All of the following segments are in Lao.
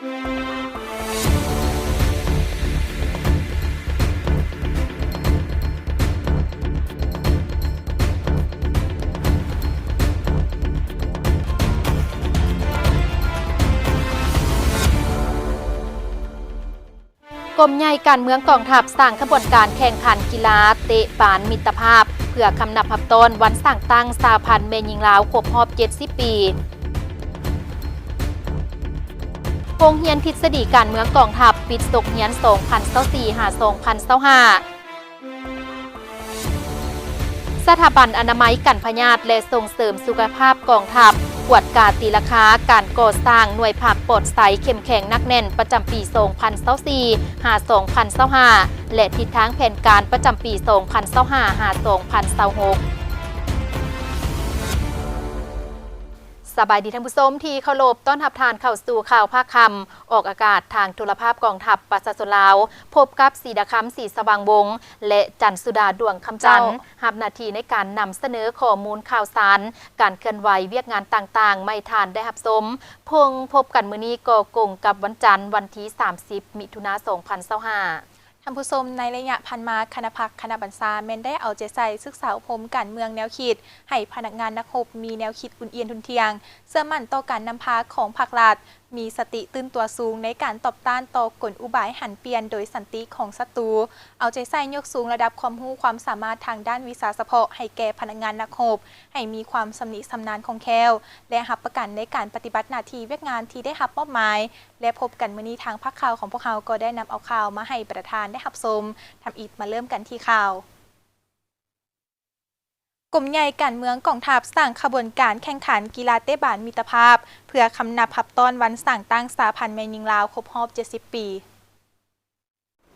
ກົມໃຫຍ່ການເມືອງກອງທັບສ້າງຂະບວນການແຂ່ງຂັນກິລາເຕະບານມິດຕະພາບ ເພື່ອຄຳນັບຮັບຕ້ອນວັນສ້າງຕັ້ງສະຫະພັນແມ່ຍິງລາວຄົບຮອບເຈັດສິບປີ. ໂຮງຮຽນທິດສະດີການເມືອງກອງທັບປິດສົກຮຽນສອງພັນຊາວສີ່ ຫາ ສອງພັນຊາວຫ້າ. ສະຖາບັນອະນາໄມກັນພະຍາດ ແລະ ສົ່ງເສີມສຸຂະພາບກອງທັບ ກວດກາຕີລາຄາການກໍ່ສ້າງໜ່ວຍພັກປອດໃສເຂັ້ມແຂງໜັກແໜ້ນປະຈຳປີສອງພັນຊາວສີ່ ຫາ ສອງພັນຊາວຫ້າ ແລະ ທິດທາງແຜນການປະຈຳປີສອງພັນຊາວຫ້າ ຫາ ສອງພັນຊາວຫົກ. ສະບາຍດີທ່ານຜູ້ຊົມທີ່ເຄົາລົບ, ຕ້ອນຮັບທ່ານເຂົ້າສູ່ຂ່າວພາກຄ່ຳ ອອກອາກາດທາງໂທລະພາບກອງທັບປະຊາຊົນລາວ. ພົບກັບ ສີດາຄຳ ສີສະຫວ່າງວົງ ແລະ ຈັນສຸດາ ດວງຄຳຈັນ. ເຈົ້າ. ຮັບໜ້າທີ່ໃນການນຳສະເໜີຂໍ້ມູນຂ່າວສານ, ການເຄື່ອນໄຫວ, ວຽກງານຕ່າງໆ ມາໃຫ້ທ່ານໄດ້ຮັບຊົມ. ພົງພົບກັນມື້ນີ້ກໍກົງກັບວັນຈັນ, ວັນທີສາມສິບ ມິຖຸນາ ສອງພັນຊາວຫ້າ. ທ່ານຜູ້ຊົມ, ໃນໄລຍະຜ່ານມາ, ຄະນະພັກຄະນະບັນຊາແມ່ນໄດ້ເອົາໃຈໃສ່ສຶກສາອົບຮົມການເມືອງແນວຄິດ ໃຫ້ພະນັກງານນັກຮົບມີແນວຄິດອຸ່ນອຽນທຸ່ນທ່ຽງ, ເຊື່ອໝັ້ນຕໍ່ການນຳພາຂອງພັກລັດ, ມີສະຕິຕື່ນຕົວສູງໃນການຕອບຕ້ານຕໍ່ກົນອຸບາຍຫັນປ່ຽນໂດຍສັນຕິຂອງສັດຕູ, ເອົາໃຈໃສ່ຍົກສູງລະດັບຄວາມຮູ້ຄວາມສາມາດທາງດ້ານວິຊາສະເພາະໃຫ້ແກ່ພະນັກງານນັກຮົບ, ໃຫ້ມີຄວາມຊຳນິຊຳນານຄ່ອງແຄ້ວ ແລະ ຮັບປະກັນໃນການປະຕິບັດໜ້າທີ່ວຽກງານທີ່ໄດ້ຮັບມອບໝາຍ. ແລະ ພົບກັນມື້ນີ້, ທາງພາກຂ່າວຂອງພວກເຮົາກໍໄດ້ນຳເອົາຂ່າວມາໃຫ້ປະທານໄດ້ຮັບຊົມ. ທຳອິດມາເລີ່ມກັນທີ່ຂ່າວ. ກົມໃຫຍ່ການເມືອງກອງທັບສ້າງຂະບວນການແຂ່ງຂັນກິລາເຕະບານມິດຕະພາບ ເພື່ອຄຳນັບຮັບຕ້ອນວັນສ້າງຕັ້ງສະຫະພັນແມ່ຍິງລາວຄົບຮອບເຈັດສິບປີ.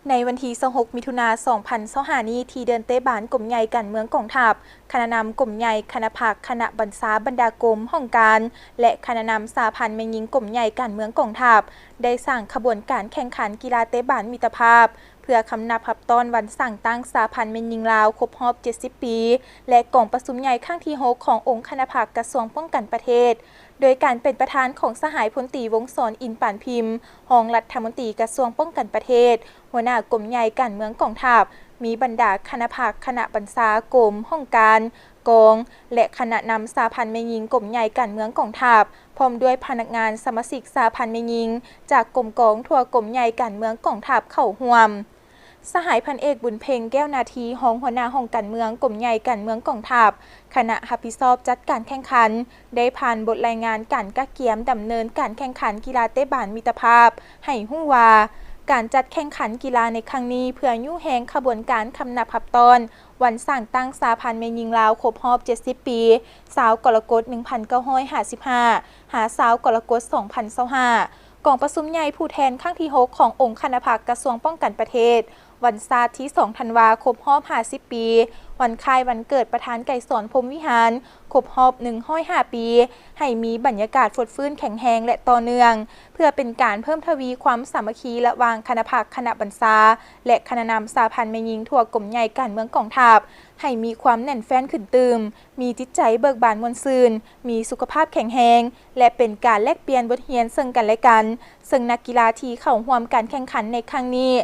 ໃນວັນທີຊາວຫົກ ມິຖຸນາ ສອງພັນຊາວຫ້ານີ້, ທີ່ເດີ່ນເຕະບານກົມໃຫຍ່ການເມືອງກອງທັບ, ຄະນະນຳກົມໃຫຍ່, ຄະນະພັກ, ຄະນະບັນຊາ, ບັນດາກົມ, ຫ້ອງການ ແລະ ຄະນະນຳສະຫະພັນແມ່ຍິງກົມໃຫຍ່ການເມືອງກອງທັບ ໄດ້ສ້າງຂະບວນການແຂ່ງຂັນກິລາເຕະບານມິດຕະພາບ ເພື່ອຄຳນັບຮັບຕ້ອນວັນສ້າງຕັ້ງສະຫະພັນແມ່ຍິງລາວຄົບຮອບເຈັດສິບປີ ແລະ ກອງປະຊຸມໃຫຍ່ຄັ້ງທີຫົກຂອງອົງຄະນະພັກກະຊວງປ້ອງກັນປະເທດ, ໂດຍການເປັນປະທານຂອງສະຫາຍພົນຕີ ວົງສອນ ອິນປານພິມ, ຮອງລັດຖະມົນຕີກະຊວງປ້ອງກັນປະເທດ, ຫົວໜ້າກົມໃຫຍ່ການເມືອງກອງທັບ, ມີບັນດາຄະນະພັກ, ຄະນະບັນຊາ, ກົມ, ຫ້ອງການ, ກອງ ແລະ ຄະນະນຳສະຫະພັນແມ່ຍິງກົມໃຫຍ່ການເມືອງກອງທັບ, ພ້ອມດ້ວຍພະນັກງານສະມາຊິກສະຫະພັນແມ່ຍິງຈາກກົມກອງທົ່ວກົມໃຫຍ່ການເມືອງກອງທັບເຂົ້າຮ່ວມ. ສະຫາຍພັນເອກ ບຸນເພັງ ແກ້ວນາທີ, ຮອງຫົວໜ້າຫ້ອງການເມືອງກົມໃຫຍ່ການເມືອງກອງທັບ, ຄະນະຮັບຜິດຊອບຈັດການແຂ່ງຂັນ ໄດ້ຜ່ານບົດລາຍງານການກະກຽມດຳເນີນການແຂ່ງຂັນກິລາເຕະບານມິດຕະພາບ ໃຫ້ຮູ້ວ່າ ການຈັດແຂ່ງຂັນກິລາໃນຄັ້ງນີ້ ເພື່ອຍູ້ແຮງຂະບວນການຄຳນັບຮັບຕ້ອນ ວັນສ້າງຕັ້ງສະຫະພັນແມ່ຍິງລາວຄົບຮອບເຈັດສິບປີ ຊາວ ກໍລະກົດ ໜຶ່ງພັນເກົ້າຮ້ອຍຫ້າສິບຫ້າ ຫາ ຊາວ ກໍລະກົດ ສອງພັນຊາວຫ້າ, ກອງປະຊຸມໃຫຍ່ຜູ້ແທນຄັ້ງທີຫົກຂອງອົງຄະນະພັກກະຊວງປ້ອງກັນປະເທດ ວັນຊາດທີສອງ ທັນວາ ຄົບຮອບຫ້າສິບປີ, ວັນຄ້າຍວັນເກີດປະທານໄກສອນ ພົມວິຫານ ຄົບຮອບໜຶ່ງຮ້ອຍຫ້າປີ, ໃຫ້ມີບັນຍາກາດຟົດຟື້ນແຂງແຮງ ແລະ ຕໍ່ເນື່ອງ, ເພື່ອເປັນການເພີ່ມທະວີຄວາມສາມັກຄີລະຫວ່າງຄະນະພັກ, ຄະນະບັນຊາ ແລະ ຄະນະນຳສະຫະພັນແມ່ຍິງທົ່ວກົມໃຫຍ່ການເມືອງກອງທັບ ໃຫ້ມີຄວາມແໜ້ນແຟ້ນຂຶ້ນຕື່ມ, ມີຈິດໃຈເບີກບານມ່ວນຊື່ນ, ມີສຸຂະພາບແຂງແຮງ ແລະ ເປັນການແລກປ່ຽນບົດຮຽນເຊິ່ງກັນແລະກັນ. ເຊິ່ງນັກກິລາທີ່ເຂົ້າຮ່ວມການແຂ່ງຂັນໃນຄັ້ງນີ້,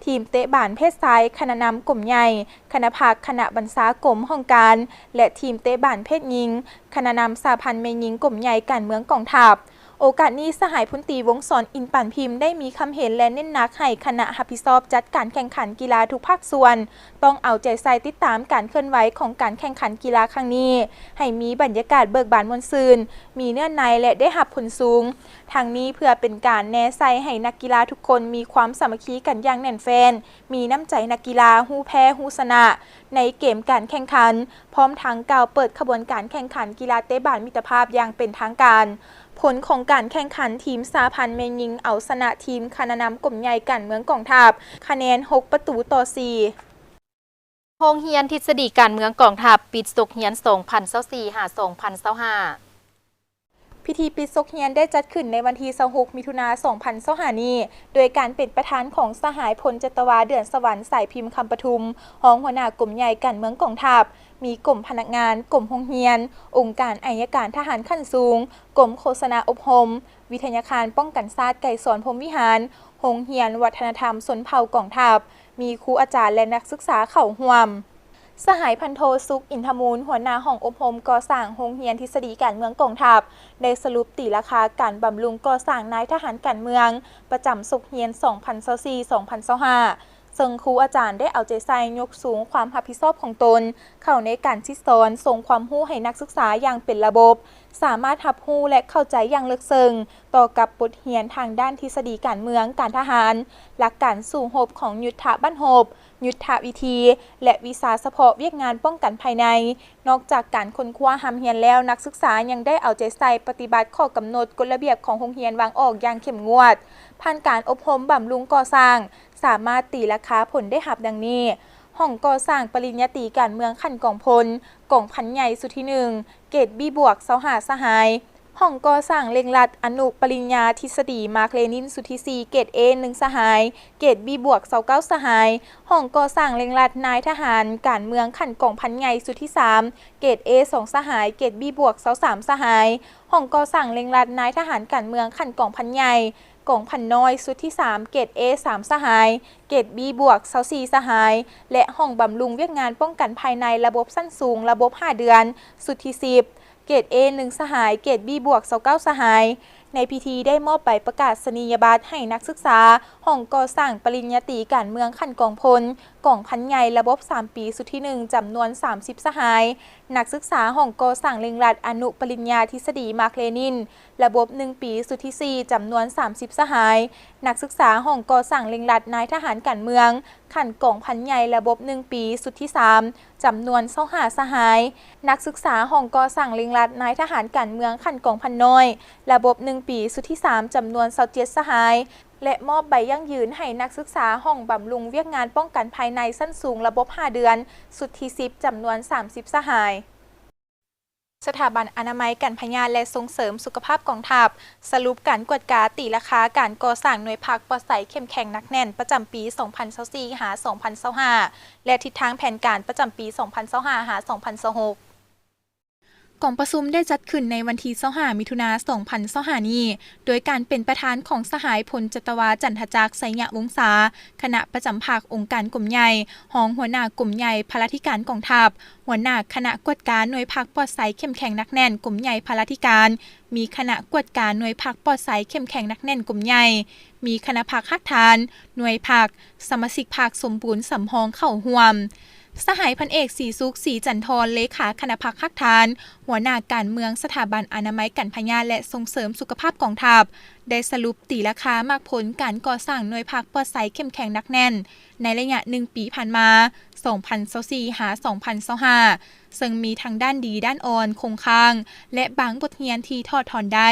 ທີມເຕະບານເພດຊາຍ ຄະນະນຳກົມໃຫຍ່, ຄະນະພັກ, ຄະນະບັນຊາກົມຫ້ອງການ ແລະ ທີມເຕະບານເພດຍິງ, ຄະນະນຳສະຫະພັນແມ່ຍິງກົມໃຫຍ່ການເມືອງກອງທັບ. ໂອກາດນີ້, ສະຫາຍພົນຕີ ວົງສອນ ອິນປານພິມ ໄດ້ມີຄຳເຫັນ ແລະ ເນັ້ນໜັກໃຫ້ຄະນະຮັບຜິດຊອບຈັດການແຂ່ງຂັນກິລາທຸກພາກສ່ວນ ຕ້ອງເອົາໃຈໃສ່ຕິດຕາມການເຄື່ອນໄຫວຂອງການແຂ່ງຂັນກິລາຄັ້ງນີ້ ໃຫ້ມີບັນຍາກາດເບີກບານມ່ວນຊື່ນ, ມີເນື້ອໃນ ແລະ ໄດ້ຮັບຜົນສູງ. ທັງນີ້ເພື່ອເປັນການແນໃສ່ໃຫ້ນັກກິລາທຸກຄົນມີຄວາມສາມັກຄີກັນຢ່າງແໜ້ນແຟ້ນ, ມີນ້ຳໃຈນັກກິລາ, ຮູ້ແພ້, ຮູ້ຊະນະ ໃນເກມການແຂ່ງຂັນ, ພ້ອມທັງກ່າວເປີດຂະບວນການແຂ່ງຂັນກິລາເຕະບານມິດຕະພາບຢ່າງເປັນທາງການ. ຜົນຂອງການແຂ່ງຂັນ, ທີມສະຫະພັນແມ່ຍິງເອົາຊະນະທີມຄະນະນຳກົມໃຫຍ່ການເມືອງກອງທັບ ຄະແນນຫົກປະຕູຕໍ່ສີ່. ໂຮງຮຽນທິດສະດີການເມືອງກອງທັບ ປິດສົກຮຽນສອງພັນຊາວສີ່ ຫາ ສອງພັນຊາວຫ້າ. ພິທີປິດສົກຮຽນໄດ້ຈັດຂຶ້ນໃນວັນທີຊາວຫົກ ມິຖຸນາ ສອງພັນຊາວຫ້ານີ້ ໂດຍການເປັນປະທານຂອງສະຫາຍພົນຈັດຕະວາ ເດືອນສະຫວັນ ສາຍພິມຄຳປະທຸມ ຮອງຫົວໜ້າກົມໃຫຍ່ການເມືອງກອງທັບ, ມີກົມພະນັກງານ, ກົມໂຮງຮຽນ, ອົງການໄອຍະການທະຫານຂັ້ນສູງ, ກົມໂຄສະນາອົບຮົມ, ວິທະຍາຄານປ້ອງກັນຊາດໄກສອນ ພົມວິຫານ, ໂຮງຮຽນວັດທະນະທຳຊົນເຜົ່າກອງທັບ, ມີຄູອາຈານ ແລະ ນັກສຶກສາເຂົ້າຮ່ວມ. ສະຫາຍພັນໂທ ສຸກ ອິນທະມູນ ຫົວໜ້າຫ້ອງອົບຮົມກໍ່ສ້າງໂຮງຮຽນທິດສະດີການເມືອງກອງທັບ ໄດ້ສະຫຼຸບຕີລາຄາການບຳລຸງກໍ່ສ້າງນາຍທະຫານການເມືອງ ປະຈຳສົກຮຽນ ສອງພັນຊາວສີ່ ສອງພັນຊາວຫ້າ ເຊິ່ງຄູອາຈານໄດ້ເອົາໃຈໃສ່ຍົກສູງຄວາມຮັບຜິດຊອບຂອງຕົນເຂົ້າໃນການສິດສອນ, ສົ່ງຄວາມຮູ້ໃຫ້ນັກສຶກສາຢ່າງເປັນລະບົບ, ສາມາດຮັບຮູ້ ແລະ ເຂົ້າໃຈຢ່າງເລິກເຊິ່ງຕໍ່ກັບບົດຮຽນທາງດ້ານທິດສະດີການເມືອງ, ການທະຫານ, ຫຼັກການສູ້ຮົບຂອງຍຸດທະບັ້ນຮົບ, ຍຸດທະວິທີ ແລະ ວິຊາສະເພາະວຽກງານປ້ອງກັນພາຍໃນ. ນອກຈາກການຄົ້ນຄວ້າຮ່ຳຮຽນແລ້ວ, ນັກສຶກສາຍັງໄດ້ເອົາໃຈໃສ່ປະຕິບັດຂໍ້ກຳນົດກົດລະບຽບຂອງໂຮງຮຽນວາງອອກຢ່າງເຂັ້ມງວດ. ຜ່ານການອົບຮົມບຳລຸງກໍ່ສ້າງ, ສາມາດຕີລາຄາຜົນໄດ້ຮັບດັ່ງນີ້: ຫ້ອງກໍ່ສ້າງປະລິນຍາຕີການເມືອງຂັ້ນກອງພົນ, ກອງພັນໃຫຍ່ ຊຸດທີໜຶ່ງ ເກດ B ບວກ ຊາວຫ້າ ສະຫາຍ, ຫ້ອງກໍ່ສ້າງເລັ່ງລັດອະນຸປະລິນຍາທິດສະດີມາກເລນິນ ຊຸດທີສີ່ ເກດ A ໜຶ່ງ ສະຫາຍ, ເກດ B ບວກ ຊາວເກົ້າ ສະຫາຍ, ຫ້ອງກໍ່ສ້າງເລັ່ງລັດນາຍທະຫານການເມືອງຂັ້ນກອງພັນໃຫຍ່ ຊຸດທີສາມ ເກດ A ສອງ ສະຫາຍ, ເກດ B ບວກ ຊາວສາມ ສະຫາຍ, ຫ້ອງກໍ່ສ້າງເລັ່ງລັດນາຍທະຫານການເມືອງຂັ້ນກອງພັນໃຫຍ່ ກອງພັນນ້ອຍ ຊຸດທີສາມ ເກດ A ສາມ ສະຫາຍ, ເກດ B ບວກ ຊາວສີ່ ສະຫາຍ ແລະ ຫ້ອງບຳລຸງວຽກງານປ້ອງກັນພາຍໃນລະບົບຊັ້ນສູງ ລະບົບຫ້າເດືອນ ຊຸດທີສິບ ເກດ A ໜຶ່ງ ສະຫາຍ, ເກດ B ບວກ ຊາວເກົ້າ ສະຫາຍ. ໃນພິທີໄດ້ມອບໃບປະກາສະນີຍະບັດໃຫ້ນັກສຶກສາຫ້ອງກໍ່ສ້າງປະລິນຍາຕີການເມືອງຂັ້ນກອງພົນ ກອງພັນໃຫຍ່ລະບົບສາມປີ ຊຸດທີໜຶ່ງ ຈຳນວນສາມສິບສະຫາຍ, ນັກສຶກສາຫ້ອງກໍ່ສ້າງເລັ່ງລັດອະນຸປະລິນຍາທິດສະດີມາກເລນິນ ລະບົບໜຶ່ງປີ ຊຸດທີສີ່ ຈຳນວນສາມສິບສະຫາຍ, ນັກສຶກສາຫ້ອງກໍ່ສ້າງເລັ່ງລັດນາຍທະຫານການເມືອງ ຂັ້ນກອງພັນໃຫຍ່ລະບົບໜຶ່ງປີ ຊຸດທີສາມ ຈຳນວນຊາວຫ້າສະຫາຍ, ນັກສຶກສາຫ້ອງກໍ່ສ້າງເລັ່ງລັດນາຍທະຫານການເມືອງຂັ້ນກອງພັນນ້ອຍ ລະບົບໜຶ່ງປີ ຊຸດທີສາມ ຈຳນວນຊາວເຈັດສະຫາຍ ແລະ ມອບໃບຢັ້ງຢືນໃຫ້ນັກສຶກສາຫ້ອງບຳລຸງວຽກງານປ້ອງກັນພາຍໃນຊັ້ນສູງລະບົບຫ້າເດືອນ ຊຸດທີສິບ ຈຳນວນສາມສິບສະຫາຍ. ສະຖາບັນອະນາໄມກັນພະຍາດ ແລະ ສົ່ງເສີມສຸຂະພາບກອງທັບ ສະຫຼຸບການກວດກາຕີລາຄາການກໍ່ສ້າງໜ່ວຍພັກປອດໃສເຂັ້ມແຂງໜັກແໜ້ນ ປະຈຳປີສອງພັນຊາວສີ່ ຫາ ສອງພັນຊາວຫ້າ ແລະ ທິດທາງແຜນການປະຈຳປີສອງພັນຊາວຫ້າ ຫາ ສອງພັນຊາວຫົກ. ກອງປະຊຸມໄດ້ຈັດຂຶ້ນໃນວັນທີຊາວຫ້າ ມິຖຸນາ ສອງພັນຊາວຫ້ານີ້ ໂດຍການເປັນປະທານຂອງສະຫາຍພົນຈັດຕະວາ ຈັນທະຈັກ ໄຊຍະວົງສາ, ຄະນະປະຈຳພັກ, ອົງການກົມໃຫຍ່, ຮອງຫົວໜ້າກົມໃຫຍ່ພະລາທິການກອງທັບ, ຫົວໜ້າຄະນະກວດກາໜ່ວຍພັກປອດໃສເຂັ້ມແຂງໜັກແໜ້ນ ກົມໃຫຍ່ພະລາທິການ, ມີຄະນະກວດກາໜ່ວຍພັກປອດໃສເຂັ້ມແຂງໜັກແໜ້ນກົມໃຫຍ່, ມີຄະນະພັກຮາກຖານ, ໜ່ວຍພັກ, ສະມາຊິກພັກສົມບູນສຳຮອງເຂົ້າຮ່ວມ. ສະຫາຍພັນເອກ ສີສຸກ ສີຈັນທອນ ເລຂາຄະນະພັກຮາກຖານ, ຫົວໜ້າການເມືອງສະຖາບັນອະນາໄມກັນພະຍາດ ແລະ ສົ່ງເສີມສຸຂະພາບກອງທັບ ໄດ້ສະຫຼຸບຕີລາຄາໝາກຜົນການກໍ່ສ້າງໜ່ວຍພັກປອດໃສເຂັ້ມແຂງໜັກແໜ້ນ ໃນໄລຍະໜຶ່ງປີຜ່ານມາ ສອງພັນຊາວສີ່ ຫາ ສອງພັນຊາວຫ້າ ເຊິ່ງມີທັງດ້ານດີ, ດ້ານອ່ອນ, ຄົງຄ້າງ ແລະ ບາງບົດຮຽນທີ່ຖອດຖອນໄດ້.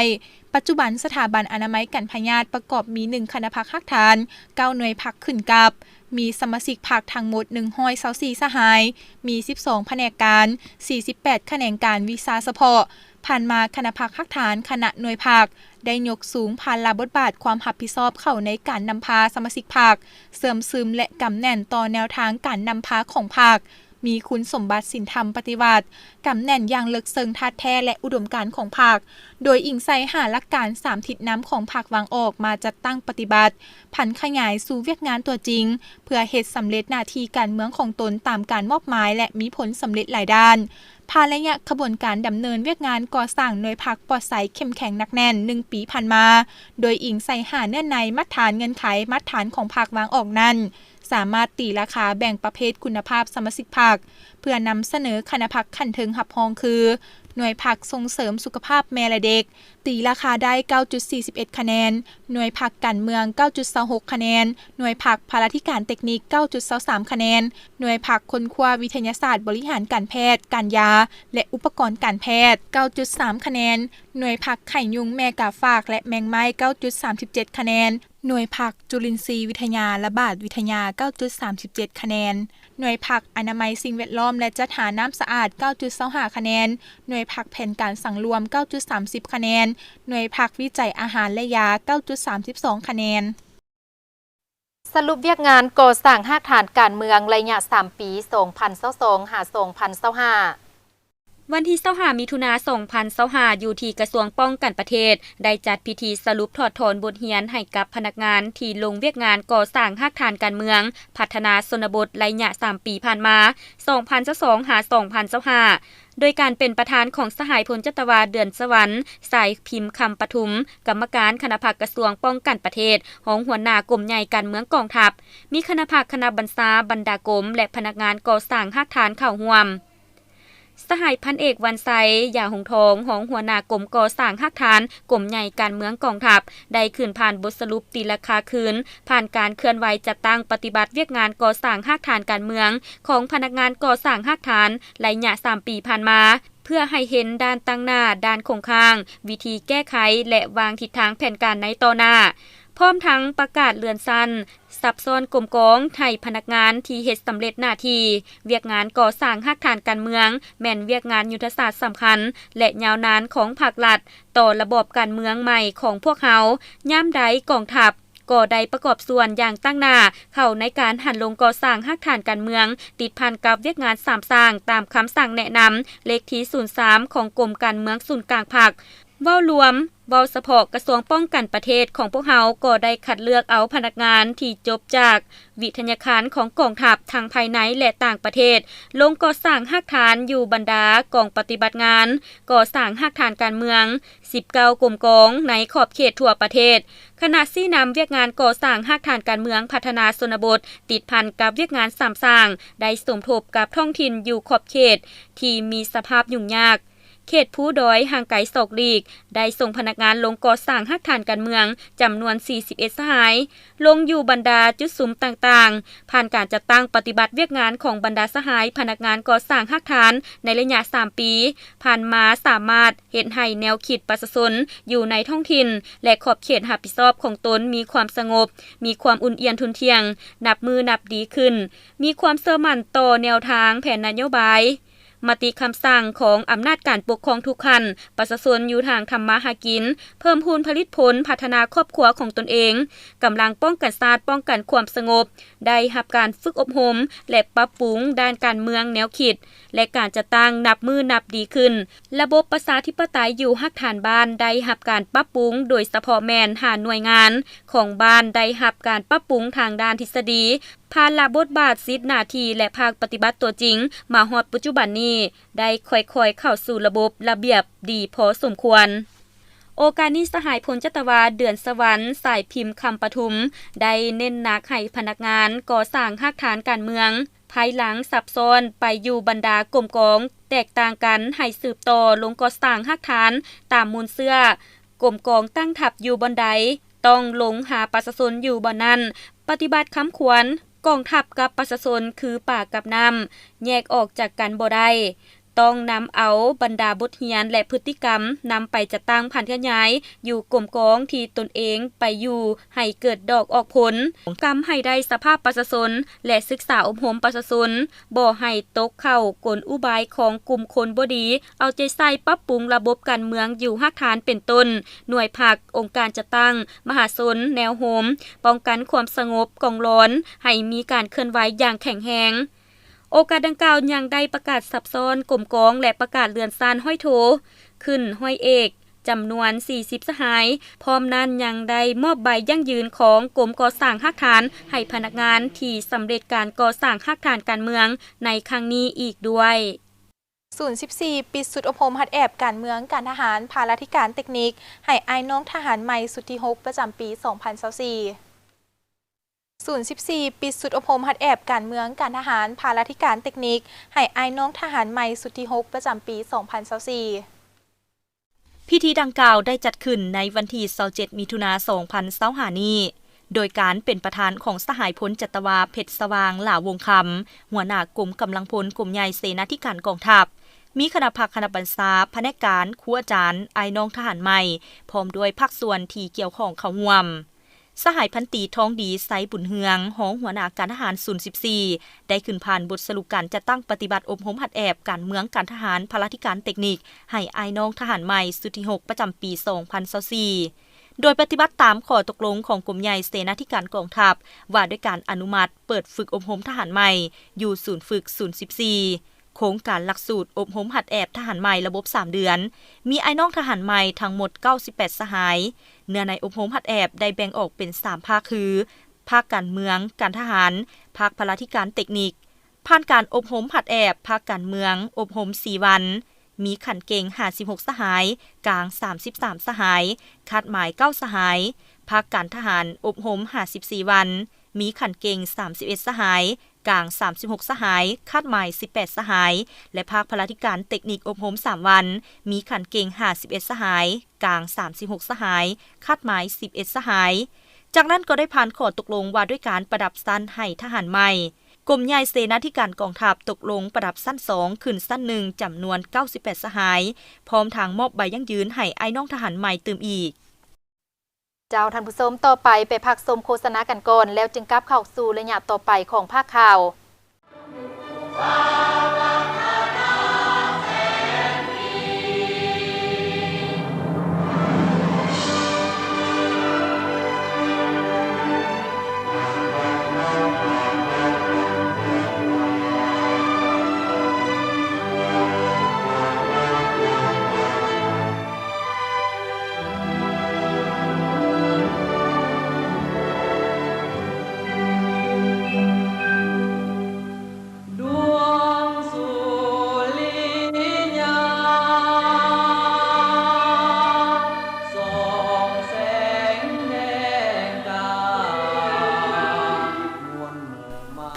ປັດຈຸບັນສະຖາບັນອະນາໄມກັນພະຍາດປະກອບມີ ໜຶ່ງ ຄະນະພັກຮາກຖານ, ເກົ້າ ໜ່ວຍພັກຂຶ້ນກັບ, ມີສະມາຊິກພັກທັງໝົດ ໜຶ່ງຮ້ອຍຊາວສີ່ ສະຫາຍ, ມີ ສິບສອງ ພະແນກການ, ສີ່ສິບແປດ ຂະແໜງການວິຊາສະເພາະ. ຜ່ານມາຄະນະພັກຮາກຖານ, ຄະນະໜ່ວຍພັກ ໄດ້ຍົກສູງພາລະບົດບາດຄວາມຮັບຜິດຊອບເຂົ້າໃນການນຳພາສະມາຊິກພັກເຊື່ອມຊຶມ ແລະ ກຳແໜ້ນຕໍ່ແນວທາງການນຳພາຂອງພັກ, ມີຄຸນສົມບັດສິນທຳປະຕິວັດ, ກຳແໜ້ນຢ່າງເລິກເຊິ່ງທາດແທ້ ແລະ ອຸດົມການຂອງພັກ, ໂດຍອີງໃສ່ຫ້າຫຼັກການສາມທິດນຳຂອງພັກວາງອອກມາຈັດຕັ້ງປະຕິບັດ, ຜັນຂະຫຍາຍສູ່ວຽກງານຕົວຈິງ ເພື່ອເຮັດສຳເລັດໜ້າທີ່ການເມືອງຂອງຕົນຕາມການມອບໝາຍ ແລະ ມີຜົນສຳເລັດຫຼາຍດ້ານ. ຜ່ານໄລຍະຂະບວນການດຳເນີນວຽກງານກໍ່ສ້າງໜ່ວຍພັກປອດໃສເຂັ້ມແຂງໜັກແໜ້ນໜຶ່ງປີຜ່ານມາ, ໂດຍອີງໃສ່ຫ້າເນື້ອໃນ, ມາດຖານ, ເງື່ອນໄຂ, ມາດຖານຂອງພັກວາງອອກນັ້ນ, ສາມາດຕີລາຄາແບ່ງປະເພດຄຸນນະພາບສະມາຊິກພັກ ເພື່ອນຳສະເໜີຄະນະພັກຂັ້ນເທິງຮັບຮອງຄື ໜ່ວຍພັກສົ່ງເສີມສຸຂະພາບແມ່ ແລະ ເດັກ ຕີລາຄາໄດ້ ເກົ້າຈຸດສີ່ສິບເອັດ ຄະແນນ, ໜ່ວຍພັກການເມືອງ ເກົ້າຈຸດຊາວຫົກ ຄະແນນ, ໜ່ວຍພັກພະລາທິການເຕັກນິກ ເກົ້າຈຸດຊາວສາມ ຄະແນນ, ໜ່ວຍພັກຄົ້ນຄວ້າວິທະຍາສາດບໍລິຫານການແພດ, ການຢາ ແລະ ອຸປະກອນການແພດ ເກົ້າຈຸດສາມ ຄະແນນ, ໜ່ວຍພັກໄຂ່ຍຸງ, ແມ່ກາຝາກ ແລະ ແມງໄມ້ ເກົ້າຈຸດສາມສິບເຈັດ ຄະແນນ, ໜ່ວຍພັກຈຸລິນຊີວິທະຍາ ລະບາດວິທະຍາ ເກົ້າຈຸດສາມສິບເຈັດຄະແນນ, ໜ່ວຍພັກອະນາໄມສິ່ງແວດລ້ອມ ແລະ ຈັດຫານ້ຳສະອາດ ເກົ້າຈຸດຊາວຫ້າຄະແນນ, ໜ່ວຍພັກແຜນການສັງລວມ ເກົ້າຈຸດສາມສິບຄະແນນ, ໜ່ວຍພັກວິໄຈອາຫານ ແລະ ຢາ ເກົ້າຈຸດສາມສິບສອງຄະແນນ. ສະຫຼຸບວຽກງານກໍ່ສ້າງຮາກຖານການເມືອງໄລຍະສາມປີ ສອງພັນຊາວສອງ ຫາ ສອງພັນຊາວຫ້າ. ວັນທີຊາວຫ້າ ມິຖຸນາ ສອງພັນຊາວຫ້າ ຢູ່ທີ່ກະຊວງປ້ອງກັນປະເທດ ໄດ້ຈັດພິທີສະຫຼຸບຖອດຖອນບົດຮຽນໃຫ້ກັບພະນັກງານທີ່ລົງວຽກງານກໍ່ສ້າງຮາກຖານການເມືອງ ພັດທະນາຊົນນະບົດໄລຍະສາມປີຜ່ານມາ ສອງພັນຊາວສອງ ຫາ ສອງພັນຊາວຫ້າ ໂດຍການເປັນປະທານຂອງສະຫາຍ ພົນຈັດຕະວາ ເດືອນສະຫວັນ ສາຍພິມຄຳປະທຸມ, ກຳມະການຄະນະພັກກະຊວງປ້ອງກັນປະເທດ, ຮອງຫົວໜ້າກົມໃຫຍ່ການເມືອງກອງທັບ, ມີຄະນະພັກ, ຄະນະບັນຊາ, ບັນດາກົມ ແລະ ພະນັກງານກໍ່ສ້າງຮາກຖານເຂົ້າຮ່ວມ. ສະຫາຍພັນເອກ ວັນໄຊ ຢາຫົງທອງ, ຮອງຫົວໜ້າກົມກໍ່ສ້າງຮາກຖານ ກົມໃຫຍ່ການເມືອງກອງທັບ ໄດ້ຂຶ້ນຜ່ານບົດສະຫຼຸບຕີລາຄາຄືນ ຜ່ານການເຄື່ອນໄຫວຈັດຕັ້ງປະຕິບັດວຽກງານກໍ່ສ້າງຮາກຖານການເມືອງຂອງພະນັກງານກໍ່ສ້າງຮາກຖານໄລຍະສາມປີຜ່ານມາ ເພື່ອໃຫ້ເຫັນດ້ານຕັ້ງໜ້າ, ດ້ານຄົງຄ້າງ, ວິທີແກ້ໄຂ ແລະ ວາງທິດທາງແຜນການໃນຕໍ່ໜ້າ, ພ້ອມທັງປະກາດເລື່ອນຊັ້ນ, ສັບຊ້ອນກົມກອງໃຫ້ພະນັກງານທີ່ເຮັດສຳເລັດໜ້າທີ່ວຽກງານກໍ່ສ້າງຮາກຖານການເມືອງ ແມ່ນວຽກງານຍຸດທະສາດສຳຄັນ ແລະ ຍາວນານຂອງພາກລັດຕໍ່ລະບອບການເມືອງໃໝ່ຂອງພວກເຮົາ. ຍາມໃດກອງທັບກໍໄດ້ປະກອບສ່ວນຢ່າງຕັ້ງໜ້າເຂົ້າໃນການຫັນລົງກໍ່ສ້າງຮາກຖານການເມືອງ ຕິດພັນກັບວຽກງານສາມສ້າງ ຕາມຄຳສັ່ງແນະນຳເລກທີສູນສາມ ຂອງກົມການເມືອງສູນກາງພັກ. ເວົ້າລວມ, ເວົ້າສະເພາະກະຊວງປ້ອງກັນປະເທດຂອງພວກເຮົາກໍໄດ້ຄັດເລືອກເອົາພະນັກງານທີ່ຈົບຈາກວິທະຍາຄານຂອງກອງທັບ ທັງພາຍໃນ ແລະ ຕ່າງປະເທດ ລົງກໍ່ສ້າງຮາກຖານຢູ່ບັນດາກອງປະຕິບັດງານກໍ່ສ້າງຮາກຖານການເມືອງ ສິບເກົ້າກົມກອງໃນຂອບເຂດທົ່ວປະເທດ. ຄະນະຊີ້ນຳວຽກງານກໍ່ສ້າງຮາກຖານການເມືອງ ພັດທະນາຊົນນະບົດ ຕິດພັນກັບວຽກງານສາມສ້າງ ໄດ້ສົມທົບກັບທ້ອງຖິ່ນຢູ່ຂອບເຂດທີ່ມີສະພາບຫຍຸ້ງຍາກ ເຂດພູດອຍຫ່າງໄກສອກຫຼີກ ໄດ້ສົ່ງພະນັກງານລົງກໍ່ສ້າງຮາກຖານການເມືອງຈຳນວນສີ່ສິບເອັດສະຫາຍ ລົງຢູ່ບັນດາຈຸດສຸມຕ່າງໆ. ຜ່ານການຈັດຕັ້ງປະຕິບັດວຽກງານຂອງບັນດາສະຫາຍພະນັກງານກໍ່ສ້າງຮາກຖານໃນໄລຍະສາມປີຜ່ານມາ ສາມາດເຮັດໃຫ້ແນວຄິດປະຊາຊົນຢູ່ໃນທ້ອງຖິ່ນ ແລະ ຂອບເຂດຮັບຜິດຊອບຂອງຕົນມີຄວາມສະຫງົບ, ມີຄວາມອຸ່ນອຽນທຸ່ນທ່ຽງ, ນັບມື້ນັບດີຂຶ້ນ, ມີຄວາມເຊື່ອໝັ້ນຕໍ່ແນວທາງແຜນນະໂຍບາຍ, ມະຕິຄຳສັ່ງຂອງອຳນາດການປົກຄອງທຸກຂັ້ນ, ປະຊາຊົນຢູ່ທາງທຳມາຫາກິນ, ເພີ່ມພູນຜະລິດຜົນ, ພັດທະນາຄອບຄົວຂອງຕົນເອງ, ກຳລັງປ້ອງກັນຊາດ, ປ້ອງກັນຄວາມສະຫງົບ, ໄດ້ຮັບການຝຶກອົບຮົມ ແລະ ປັບປຸງດ້ານການເມືອງ, ແນວຄິດ ແລະ ການຈັດຕັ້ງນັບມື້ນັບດີຂຶ້ນ. ລະບົບປະຊາທິປະໄຕຢູ່ຮາກຖານບ້ານໄດ້ຮັບການປັບປຸງ, ໂດຍສະເພາະແມ່ນຫ້າໜ່ວຍງານຂອງບ້ານໄດ້ຮັບການປັບປຸງທາງດ້ານທິດສະດີ, ພາລະບົດບາດ, ສິດໜ້າທີ່ ແລະ ພາກປະຕິບັດຕົວຈິງ ມາຮອດປັດຈຸບັນນີ້ ໄດ້ຄ່ອຍໆເຂົ້າສູ່ລະບົບລະບຽບດີພໍສົມຄວນ. ໂອກາດນີ້ ສະຫາຍ ພົນຈັດຕະວາ ເດືອນສະຫວັນ ສາຍພິມຄຳປະທຸມ ໄດ້ເນັ້ນໜັກໃຫ້ພະນັກງານກໍ່ສ້າງຮາກຖານການເມືອງ ພາຍຫຼັງສັບຊ້ອນໄປຢູ່ບັນດາກົມກອງແຕກຕ່າງກັນ ໃຫ້ສືບຕໍ່ລົງກໍ່ສ້າງຮາກຖານຕາມມູນເຊື້ອ, ກົມກອງຕັ້ງທັບຢູ່ບ່ອນໃດ ຕ້ອງລົງຫາປະຊາຊົນຢູ່ບ່ອນນັ້ນ, ປະຕິບັດຄຳຂວັນ ກອງທັບກັບປະຊາຊົນຄືປາກັບນ້ຳ ແຍກອອກຈາກກັນບໍ່ໄດ້. ຕ້ອງນຳເອົາບັນດາບົດຮຽນ ແລະ ພຶດຕິກຳ ນຳໄປຈັດຕັ້ງຜັນຂະຫຍາຍຢູ່ກົມກອງທີ່ຕົນເອງໄປຢູ່ໃຫ້ເກີດດອກອອກຜົນ, ກຳໃຫ້ໄດ້ສະພາບປະຊາຊົນ ແລະ ສຶກສາອົບຮົມປະຊາຊົນ, ບໍ່ໃຫ້ຕົກເຂົ້າກົນອຸບາຍຂອງກຸ່ມຄົນບໍ່ດີ, ເອົາໃຈໃສ່ປັບປຸງລະບົບການເມືອງຢູ່ຮາກຖານເປັນຕົ້ນ ໜ່ວຍພັກ, ອົງການຈັດຕັ້ງ, ມະຫາຊົນ, ແນວໂຮມ, ປ້ອງກັນຄວາມສະຫງົບກອງລອນ ໃຫ້ມີການເຄື່ອນໄຫວຢ່າງແຂງແຮງ. ໂອກາດດັ່ງກ່າວຍັງໄດ້ປະກາດສັບຊ້ອນກົມກອງ ແລະ ປະກາດເລື່ອນຊັ້ນຮ້ອຍໂທຂຶ້ນຮ້ອຍເອກ ຈຳນວນສີ່ສິບສະຫາຍ, ພ້ອມນັ້ນຍັງໄດ້ມອບໃບຢັ້ງຢືນຂອງກົມກໍ່ສ້າງຮາກຖານໃຫ້ພະນັກງານທີ່ສຳເລັດການກໍ່ສ້າງຮາກຖານການເມືອງໃນຄັ້ງນີ້ອີກດ້ວຍ. ສູນສິບສີ່ ປິດຊຸດອົບຮົມຫັດແອບການເມືອງ, ການທະຫານ, ພາລາທິການເຕັກນິກ ໃຫ້ອ້າຍນ້ອງທະຫານໃໝ່ຊຸດທີຫົກ ປະຈຳປີສອງພັນຊາວສີ່. ສູນສິບສີ່ ປິດຊຸດອົບຮົມຫັດແອບການເມືອງ, ການທະຫານ, ພາລາທິການເຕັກນິກ ໃຫ້ອ້າຍນ້ອງທະຫານໃໝ່ຊຸດທີຫົກ ປະຈຳປີສອງພັນຊາວສີ່. ພິທີດັ່ງກ່າວໄດ້ຈັດຂຶ້ນໃນວັນທີຊາວເຈັດ ມິຖຸນາ ສອງພັນຊາວຫ້ານີ້ ໂດຍການເປັນປະທານຂອງສະຫາຍ ພົນຈັດຕະວາ ເພັດສະຫວ່າງ ຫຼາວົງຄຳ ຫົວໜ້າກົມກຳລັງພົນ ກົມໃຫຍ່ເສນາທິການກອງທັບ, ມີຄະນະພັກ, ຄະນະບັນຊາ, ພະແນກການ, ຄູອາຈານ, ອ້າຍນ້ອງທະຫານໃໝ່ ພ້ອມດ້ວຍພາກສ່ວນທີ່ກ່ຽວຂ້ອງເຂົ້າຮ່ວມ. ສະຫາຍພັນຕີ ທອງດີ ໄຊບຸນເຮືອງ ຮອງຫົວໜ້າການທະຫານສູນສິບສີ່ ໄດ້ຂຶ້ນຜ່ານບົດສະຫຼຸບການຈັດຕັ້ງປະຕິບັດອົບຮົມຫັດແອບການເມືອງການທະຫານພະລາທິການເຕັກນິກ ໃຫ້ອ້າຍນ້ອງທະຫານໃໝ່ຊຸດທີຫົກ ປະຈຳປີສອງພັນຊາວສີ່ ໂດຍປະຕິບັດຕາມຂໍ້ຕົກລົງຂອງກົມໃຫຍ່ເສນາທິການກອງທັບ ວ່າດ້ວຍການອະນຸມັດເປີດຝຶກອົບຮົມທະຫານໃໝ່ຢູ່ສູນຝຶກສູນສິບສີ່ ໂຄງການຫຼັກສູດອົບຮົມຫັດແອບທະຫານໃໝ່ລະບົບສາມເດືອນ, ມີອ້າຍນ້ອງທະຫານໃໝ່ທັງໝົດເກົ້າສິບແປດສະຫາຍ. ເນື້ອໃນອົບຮົມຫັດແອບໄດ້ແບ່ງອອກເປັນສາມພາກຄື ພາກການເມືອງ, ການທະຫານ, ພາກພະລາທິການເຕັກນິກ. ຜ່ານການອົບຮົມຫັດແອບພາກການເມືອງ ອົບຮົມສີ່ວັນ, ມີຂັ້ນເກັ່ງຫ້າສິບຫົກສະຫາຍ, ກາງສາມສິບສາມສະຫາຍ, ຄາດໝາຍເກົ້າສະຫາຍ. ພາກການທະຫານ ອົບຮົມຫ້າສິບສີ່ວັນ, ມີຂັ້ນເກັ່ງສາມສິບເອັດສະຫາຍ, ກາງສາມສິບຫົກສະຫາຍ, ຄາດໝາຍສິບແປດສະຫາຍ ແລະ ພາກພະລາທິການເຕັກນິກອົບຮົມສາມວັນ, ມີຂັ້ນເກັ່ງຫ້າສິບເອັດສະຫາຍ, ກາງສາມສິບຫົກສະຫາຍ, ຄາດໝາຍສິບເອັດສະຫາຍ. ຈາກນັ້ນກໍໄດ້ຜ່ານຂໍ້ຕົກລົງວ່າດ້ວຍການປະດັບຊັ້ນໃຫ້ທະຫານໃໝ່. ກົມໃຫຍ່ເສນາທິການກອງທັບຕົກລົງປະດັບຊັ້ນສອງຂຶ້ນຊັ້ນໜຶ່ງ ຈຳນວນເກົ້າສິບແປດສະຫາຍ, ພ້ອມທັງມອບໃບຢັ້ງຢືນໃຫ້ອ້າຍນ້ອງທະຫານໃໝ່ຕື່ມອີກ. ເຈົ້າ ທ່ານຜູ້ຊົມ, ຕໍ່ໄປໄປພັກຊົມໂຄສະນາກັນກ່ອນ ແລ້ວຈຶ່ງກັບເຂົ້າສູ່ໄລຍະຕໍ່ໄປຂອງພາກຂ່າວ.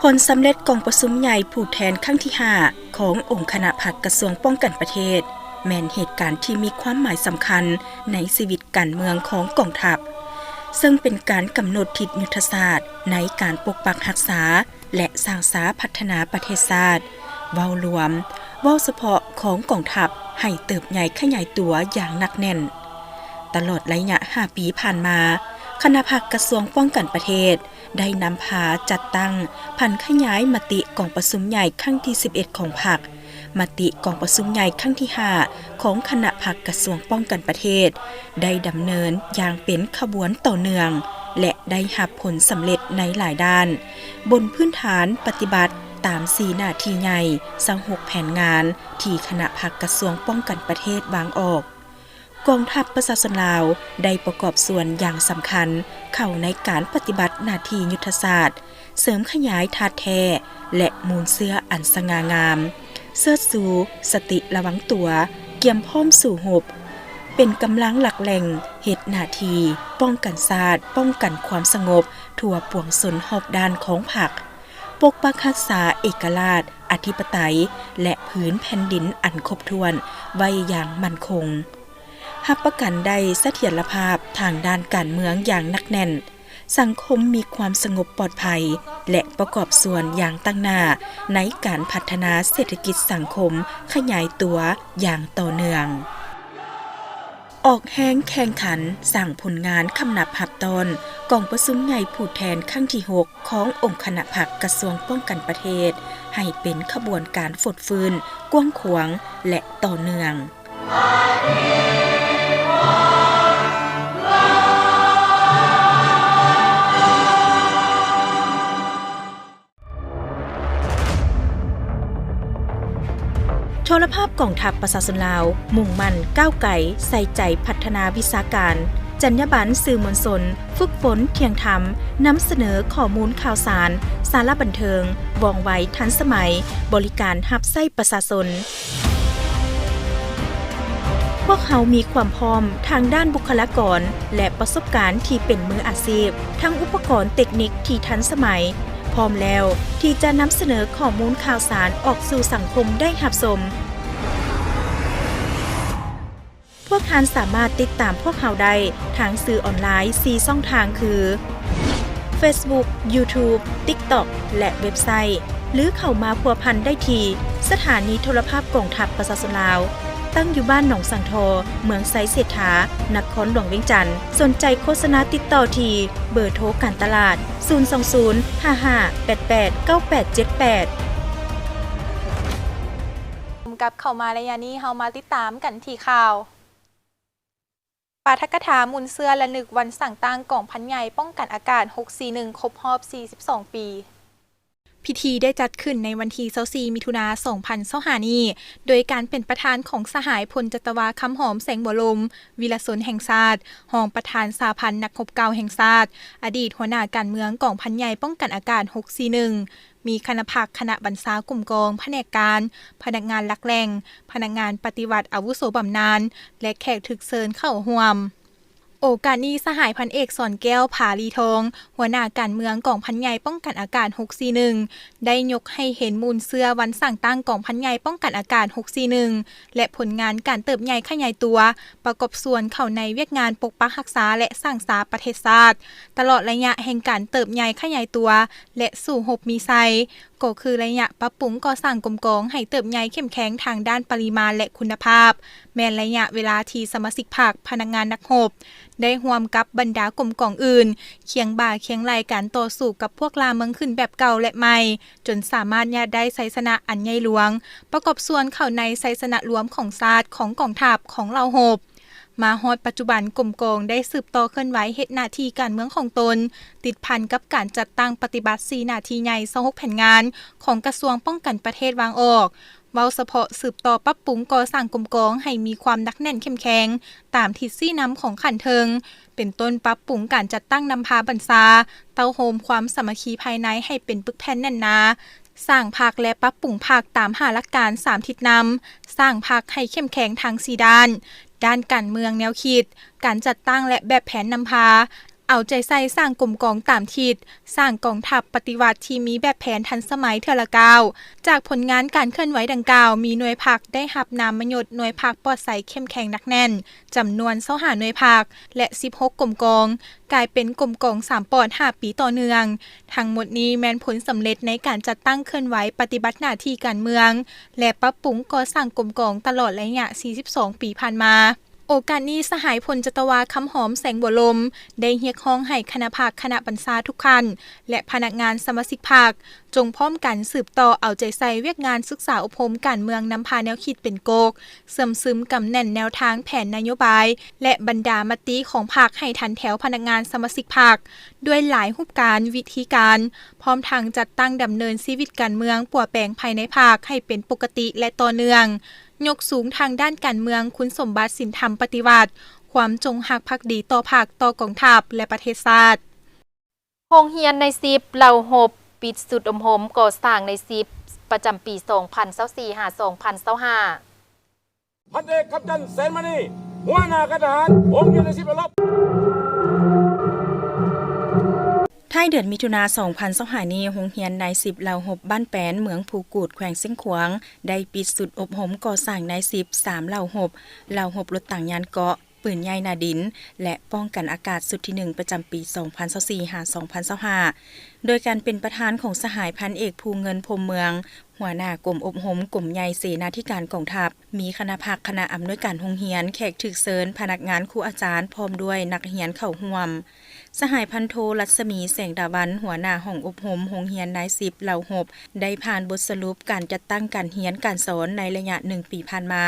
ຜົນສຳເລັດກອງປະຊຸມໃຫຍ່ຜູ້ແທນຄັ້ງທີຫ້າ ຂອງອົງຄະນະພັກກະຊວງປ້ອງກັນປະເທດ ແມ່ນເຫດການທີ່ມີຄວາມໝາຍສຳຄັນໃນຊີວິດການເມືອງຂອງກອງທັບ, ເຊິ່ງເປັນການກຳນົດທິດຍຸດທະສາດໃນການປົກປັກຮັກສາ ແລະ ສ້າງສາພັດທະນາປະເທດຊາດ ເວົ້າລວມ, ເວົ້າສະເພາະຂອງກອງທັບໃຫ້ເຕີບໃຫຍ່ຂະຫຍາຍຕົວຢ່າງໜັກແໜ້ນ. ຕະຫຼອດໄລຍະຫ້າປີຜ່ານມາ, ຄະນະພັກກະຊວງປ້ອງກັນປະເທດ ໄດ້ນຳພາຈັດຕັ້ງຜັນຂະຫຍາຍມະຕິກອງປະຊຸມໃຫຍ່ຄັ້ງທີສິບເອັດຂອງພັກ, ມະຕິກອງປະຊຸມໃຫຍ່ຄັ້ງທີຫ້າຂອງຄະນະພັກກະຊວງປ້ອງກັນປະເທດ ໄດ້ດຳເນີນຢ່າງເປັນຂະບວນຕໍ່ເນື່ອງ ແລະ ໄດ້ຮັບຜົນສຳເລັດໃນຫຼາຍດ້ານ ບົນພື້ນຖານປະຕິບັດຕາມສີ່ໜ້າທີ່ໃຫຍ່ ຊາວຫົກແຜນງານ ທີ່ຄະນະພັກກະຊວງປ້ອງກັນປະເທດວາງອອກ. ກອງທັບປະຊາຊົນລາວໄດ້ປະກອບສ່ວນຢ່າງສຳຄັນເຂົ້າໃນການປະຕິບັດໜ້າທີ່ຍຸດທະສາດ, ເສີມຂະຫຍາຍທາດແທ້ ແລະ ມູນເຊື້ອອັນສະຫງ່າງາມ, ເຊີດຊູສະຕິລະວັງຕົວ, ກຽມພ້ອມສູ້ຮົບ, ເປັນກຳລັງຫຼັກແຫຼ່ງເຮັດໜ້າທີ່ປ້ອງກັນຊາດ, ປ້ອງກັນຄວາມສະຫງົບທົ່ວປວງຊົນຮອບດ້ານຂອງພັກ, ປົກປັກຮັກສາເອກະລາດ, ອະທິປະໄຕ ແລະ ພື້ນແຜ່ນດິນອັນຄົບຖ້ວນໄວ້ຢ່າງໝັ້ນຄົງ. ຮັບປະກັນໄດ້ສະຖຽນລະພາບທາງດ້ານການເມືອງຢ່າງໜັກແໜ້ນ, ສັງຄົມມີຄວາມສະຫງົບປອດໄພ ແລະ ປະກອບສ່ວນຢ່າງຕັ້ງໜ້າໃນການພັດທະນາເສດຖະກິດສັງຄົມຂະຫຍາຍຕົວຢ່າງຕໍ່ເນື່ອງ. ອອກແຮງແຂ່ງຂັນສ້າງຜົນງານຄຳນັບຮັບຕ້ອນກອງປະຊຸມໃຫຍ່ຜູ້ແທນຄັ້ງທີຫົກ ຂອງອົງຄະນະພັກກະຊວງປ້ອງກັນປະເທດ ໃຫ້ເປັນຂະບວນການຟົດຟື້ນ, ກວ້າງຂວາງ ແລະ ຕໍ່ເນື່ອງ. ໂທລະພາບກອງທັບປະຊາຊົນລາວ ມຸ່ງໝັ້ນ ກ້າວໄກ ໃສ່ໃຈພັດທະນາວິຊາການ, ຈັນຍາບັນສື່ມວນຊົນ, ຝຶກຝົນທ່ຽງທຳ, ນຳສະເໜີຂໍ້ມູນຂ່າວສານ, ສາລະບັນເທີງ, ວ່ອງໄວ, ທັນສະໄໝ, ບໍລິການຮັບໃຊ້ປະຊາຊົນ. ພວກເຮົາມີຄວາມພ້ອມທາງດ້ານບຸກຄະລາກອນ ແລະ ປະສົບການທີ່ເປັນມືອາຊີບ, ທັງອຸປະກອນເຕັກນິກທີ່ທັນສະໄໝ, ພ້ອມແລ້ວທີ່ຈະນຳສະເໜີຂໍ້ມູນຂ່າວສານອອກສູ່ສັງຄົມໄດ້ຮັບຊົມ. ພວກທ່ານສາມາດຕິດຕາມພວກເຮົາໄດ້ທາງສື່ອອນລາຍສີ່ຊ່ອງທາງຄື ເຟສບຸກ, ຢູທູບ, ຕິກຕັອກ ແລະ ເວັບໄຊ, ຫຼື ເຂົ້າມາພົວພັນໄດ້ທີ່ສະຖານີໂທລະພາບກອງທັບປະຊາຊົນລາວ. ຕັ້ງຢູ່ບ້ານໜອງສັງທໍ, ເມືອງໄຊເສດຖາ, ນະຄອນຫຼວງວຽງຈັນ. ສົນໃຈໂຄສະນາຕິດຕໍ່ທີ່ເບີໂທການຕະຫຼາດ ສູນສອງສູນ ຫ້າຫ້າ ແປດແປດ ເກົ້າແປດເຈັດແປດ. ກັບເຂົ້າມາໄລຍະນີ້, ເຮົາມາຕິດຕາມກັນທີ່ຂ່າວ. ປາຖະກະຖາມູນເຊື້ອລະນຶກວັນສ້າງຕັ້ງກອງພັນໃຫຍ່ປ້ອງກັນອາກາດ ຫົກສີ່ໜຶ່ງ ຄົບຮອບ ສີ່ສິບສອງ ປີ. ພິທີໄດ້ຈັດຂຶ້ນໃນວັນທີ ຊາວສີ່ ມິຖຸນາ ສອງພັນຊາວຫ້າ ນີ້, ໂດຍການເປັນປະທານຂອງສະຫາຍ ພົນຈັດຕະວາ ຄຳຫອມ ແສງບົວລົມ ວິລະຊົນແຫ່ງຊາດ, ຮອງປະທານສະຫະພັນນັກຮົບເກົ່າແຫ່ງຊາດ, ອະດີດຫົວໜ້າການເມືອງກອງພັນໃຫຍ່ປ້ອງກັນອາກາດ ຫົກສີ່ໜຶ່ງ, ມີຄະນະພັກ, ຄະນະບັນຊາກົມກອງ, ພະແນກການ, ພະນັກງານຫຼັກແຫຼ່ງ, ພະນັກງານປະຕິວັດອາວຸໂສບຳນານ ແລະ ແຂກຖືກເຊີນເຂົ້າຮ່ວມ. ໂອກາດນີ້, ສະຫາຍພັນເອກ ສອນແກ້ວ ຜາລີທອງ, ຫົວໜ້າການເມືອງກອງພັນໃຫຍ່ປ້ອງກັນອາກາດ ຫົກສີ່ໜຶ່ງ ໄດ້ຍົກໃຫ້ເຫັນມູນເຊື້ອວັນສ້າງຕັ້ງກອງພັນໃຫຍ່ປ້ອງກັນອາກາດ ຫົກສີ່ໜຶ່ງ ແລະ ຜົນງານການເຕີບໃຫຍ່ຂະຫຍາຍຕົວ, ປະກອບສ່ວນເຂົ້າໃນວຽກງານປົກປັກຮັກສາ ແລະ ສ້າງສາປະເທດຊາດ, ຕະຫຼອດໄລຍະແຫ່ງການເຕີບໃຫຍ່ຂະຫຍາຍຕົວ ແລະ ສູ້ຮົບມີໄຊ, ກໍຄືໄລຍະປັບປຸງກໍ່ສ້າງກົມກອງໃຫ້ເຕີບໃຫຍ່ເຂັ້ມແຂງທາງດ້ານປະລິມານ ແລະ ຄຸນນະພາບ, ແມ່ນໄລຍະເວລາທີ່ສະມາຊິກພັກ, ພະນັກງານນັກຮົບ ໄດ້ຮ່ວມກັບບັນດາກົມກອງອື່ນ ຄຽງບ່າຄຽງໄຫຼ່ກັນຕໍ່ສູ້ກັບພວກລ່າເມືອງຂຶ້ນແບບເກົ່າ ແລະ ໃໝ່, ຈົນສາມາດຍາດໄດ້ໄຊຊະນະອັນໃຫຍ່ຫຼວງ, ປະກອບສ່ວນເຂົ້າໃນໄຊຊະນະລວມຂອງຊາດ, ຂອງກອງທັບ, ຂອງເຫຼົ່າຮົບ. ມາຮອດປັດຈຸບັນ, ກົມກອງໄດ້ສືບຕໍ່ເຄື່ອນໄຫວເຮັດໜ້າທີ່ການເມືອງຂອງຕົນ, ຕິດພັນກັບການຈັດຕັ້ງປະຕິບັດສີ່ໜ້າທີ່ໃຫຍ່ ຊາວຫົກແຜນງານຂອງກະຊວງປ້ອງກັນປະເທດວາງອອກ, ເວົ້າສະເພາະສືບຕໍ່ປັບປຸງກໍ່ສ້າງກົມກອງໃຫ້ມີຄວາມໜັກແໜ້ນເຂັ້ມແຂງຕາມທິດຊີ້ນຳຂອງຂັ້ນເທິງ, ເປັນຕົ້ນປັບປຸງການຈັດຕັ້ງນຳພາບັນຊາ, ເຕົ້າໂຮມຄວາມສາມັກຄີພາຍໃນໃຫ້ເປັນປຶກແຜ່ນແໜ້ນໜາ, ສ້າງພັກ ແລະ ປັບປຸງພັກຕາມຫ້າຫຼັກການສາມທິດນຳ, ສ້າງພັກໃຫ້ເຂັ້ມແຂງທັງສີ່ດ້ານ, ດ້ານການເມືອງແນວຄິດ, ການຈັດຕັ້ງ ແລະ ແບບແຜນນຳພາ, ເອົາໃຈໃສ່ສ້າງກົມກອງຕາມທິດ, ສ້າງກອງທັບປະຕິວັດທີ່ມີແບບແຜນທັນສະໄໝເທື່ອລະກ້າວ. ຈາກຜົນງານການເຄື່ອນໄຫວດັ່ງກ່າວ, ມີໜ່ວຍພັກໄດ້ຮັບນາມມະຍົດໜ່ວຍພັກປອດໃສເຂັ້ມແຂງໜັກແໜ້ນ ຈຳນວນຊາວຫ້າໜ່ວຍພັກ ແລະ ສິບຫົກກົມກອງ, ກາຍເປັນກົມກອງສາມປອດຫ້າປີຕໍ່ເນື່ອງ. ທັງໝົດນີ້ແມ່ນຜົນສຳເລັດໃນການຈັດຕັ້ງເຄື່ອນໄຫວປະຕິບັດໜ້າທີ່ການເມືອງ ແລະ ປັບປຸງກໍ່ສ້າງກົມກອງຕະຫຼອດໄລຍະສີ່ສິບສອງປີຜ່ານມາ. ໂອກາດນີ້, ສະຫາຍ ພົນຈັດຕະວາ ຄຳຫອມ ແສງບົວລົມ ໄດ້ຮຽກຮ້ອງໃຫ້ຄະນະພັກ, ຄະນະບັນຊາທຸກຂັ້ນ ແລະ ພະນັກງານສະມາຊິກພັກ ຈົ່ງພ້ອມກັນສືບຕໍ່ເອົາໃຈໃສ່ວຽກງານສຶກສາອົບຮົມການເມືອງນຳພາແນວຄິດເປັນກົກ, ເຊື່ອມຊຶມກຳແໜ້ນແນວທາງແຜນນະໂຍບາຍ ແລະ ບັນດາມະຕິຂອງພັກໃຫ້ທັນແຖວພະນັກງານສະມາຊິກພັກ ດ້ວຍຫຼາຍຮູບການ, ວິທີການ, ພ້ອມທັງຈັດຕັ້ງດຳເນີນຊີວິດການເມືອງປົວແປງພາຍໃນພັກໃຫ້ເປັນປົກກະຕິ ແລະ ຕໍ່ເນື່ອງ. ຍົກສູງທາງດ້ານການເມືອງ, ຄຸນສົມບັດສິນທຳປະຕິວັດ, ຄວາມຈົງຮັກພັກດີຕໍ່ພັກ, ຕໍ່ກອງທັບ ແລະ ປະເທດຊາດ. ໂຮງຮຽນນາຍສິບເຫຼົ່າຮົບ ປິດຊຸດອົບຮົມກໍ່ສ້າງນາຍສິບ ປະຈຳປີສອງພັນຊາວສີ່ ຫາ ສອງພັນຊາວຫ້າ. ພັນເອກ ຄຳຈັນ ແສນມະນີ ຫົວໜ້າການທະຫານ ໂຮງຮຽນນາຍສິບເຫຼົ່າຮົບ. ທ້າຍເດືອນມິຖຸນາ ສອງພັນຊາວຫ້ານີ້, ໂຮງຮຽນນາຍສິບເຫຼົ່າຮົບ ບ້ານແປນ ເມືອງພູກູດ ແຂວງຊຽງຂວາງ ໄດ້ປິດຊຸດອົບຮົມກໍ່ສ້າງນາຍສິບສາມເຫຼົ່າຮົບ, ເຫຼົ່າຮົບລົດຕັງຍານເກາະ, ປືນໃຫຍ່ໜ້າດິນ ແລະ ປ້ອງກັນອາກາດຊຸດທີໜຶ່ງ ປະຈຳປີສອງພັນຊາວສີ່ ຫາ ສອງພັນຊາວຫ້າ ໂດຍການເປັນປະທານຂອງສະຫາຍ ພັນເອກ ພູເງິນ ພົມເມືອງ ຫົວໜ້າກົມອົບຮົມ ກົມໃຫຍ່ເສນາທິການກອງທັບ, ມີຄະນະພັກ, ຄະນະອຳນວຍການໂຮງຮຽນ, ແຂກຖືກເຊີນ, ພະນັກງານ, ຄູອາຈານ ພ້ອມດ້ວຍນັກຮຽນເຂົ້າຮ່ວມ. ສະຫາຍ ພັນໂທ ລັດສະໝີ ແສງດາວັນ ຫົວໜ້າຫ້ອງອົບຮົມໂຮງຮຽນນາຍສິບເຫຼົ່າຮົບ ໄດ້ຜ່ານບົດສະຫຼຸບການຈັດຕັ້ງການຮຽນການສອນໃນໄລຍະໜຶ່ງປີຜ່ານມາ,